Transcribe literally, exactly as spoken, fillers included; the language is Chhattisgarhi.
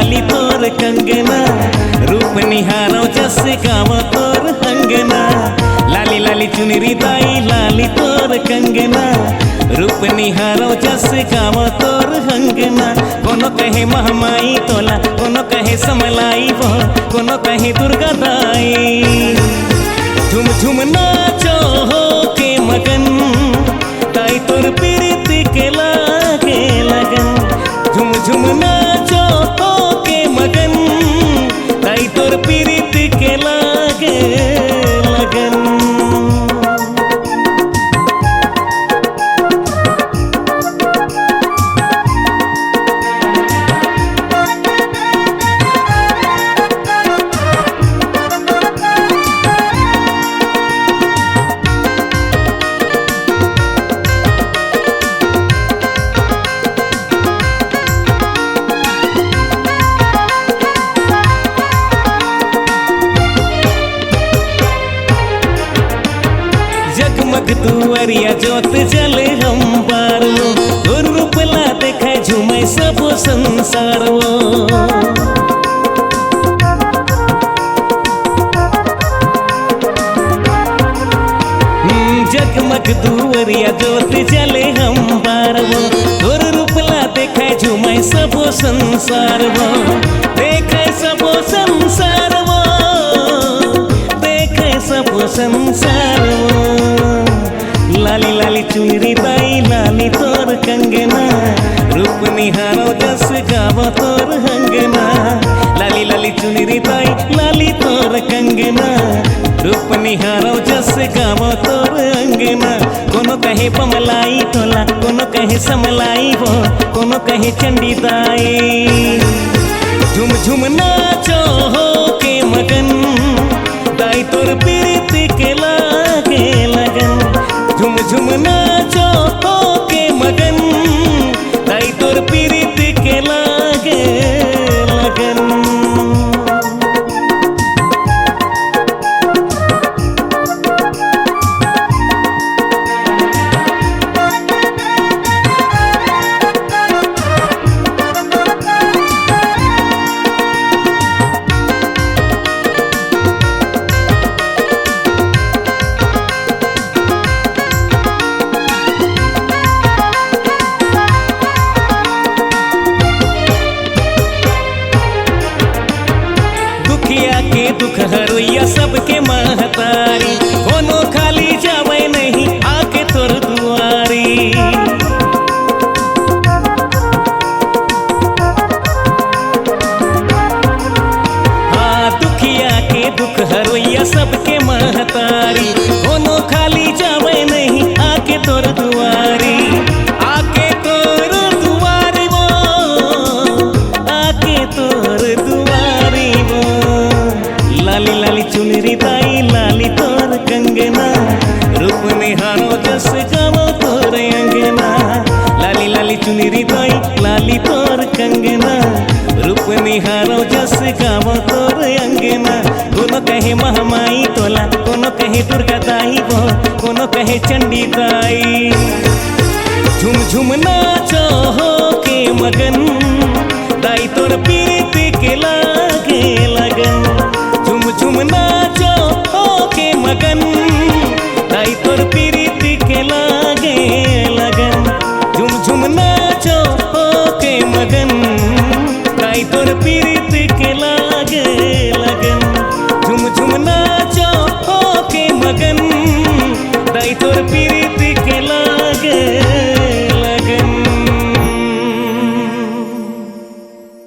लाली तोर कंगना, रूप निहारव जस गावव तोर अंगना। लाली लाली चुनरी दाई, लाली तोर कंगना, रूप निहारव जस गावव तोर अंगना। कोनो कहे महमाई तोला, कोनो कहे समलाई वो, कोनो कहे दुर्गा दाई। झुम झुम नाचो हो के मगन, ताई तोर पीरित के लागे लगन। झुम झुम नाचो हो के मगन, ताई तोर पीरित के लागे लगन। जगमग दुवरिया जोत जले अंबार वो, तोर रूप ला देखे झूमे सबो संसार वो। हम्म, जगमग दुवरिया जोत जले अंबार वो, तोर रूप ला देखे झूमे सबो संसार वो, देखे सबो संसार वो, देखे सबो संसार वो। लाली लाली चुनरी दाई, लाली तोर कंगना, रूप निहारव जस गावव तोर अंगना। लाली लाली चुनरी दाई, लाली तोर कंगना, रूप निहारव जस गावव तोर अंगना। कोनो कहे बमलाई तोला, कोनो कहे समलाई वो, कोनो कहे चंडी दाई। झुम झुम नाचो हो के मगन, दाई तोर पीरित के लागे लगन। झुम झुम नाचो हो के मगन, दाई तोर पीरित के लागे लगन। दुखिया के दुख हरोइया सबके महतारी, कोनो खाली जावे नहीं आके तोर दुआरी। हाँ, दुखिया के दुख हरोइया सबके महतारी, कोनो खाली जावे नहीं आके तोर दुआरी, आके तोर दुआरी वो, आके तोर दुआरी वो। लाली लाली चुनरी दाई, लाली तोर कंगना, रूप निहारव जस गावव तोर अंगना। लाली लाली चुनरी दाई, लाली तोर कंगना, रूप निहारव जस गावव तोर अंगना। कोनो कहे महमाई तोला, कोनो कहे दुर्गा दाई वो, कोनो कहे चंडी दाई। झुम झुम नाचो हो के मगन, दाई तोर पीरित के लागे लगन। झुम झुम नाचो हो के मगन, दाई तोर पीरित के लागे लगन। झुम झुम नाचो हो के मगन, दाई तोर पीरित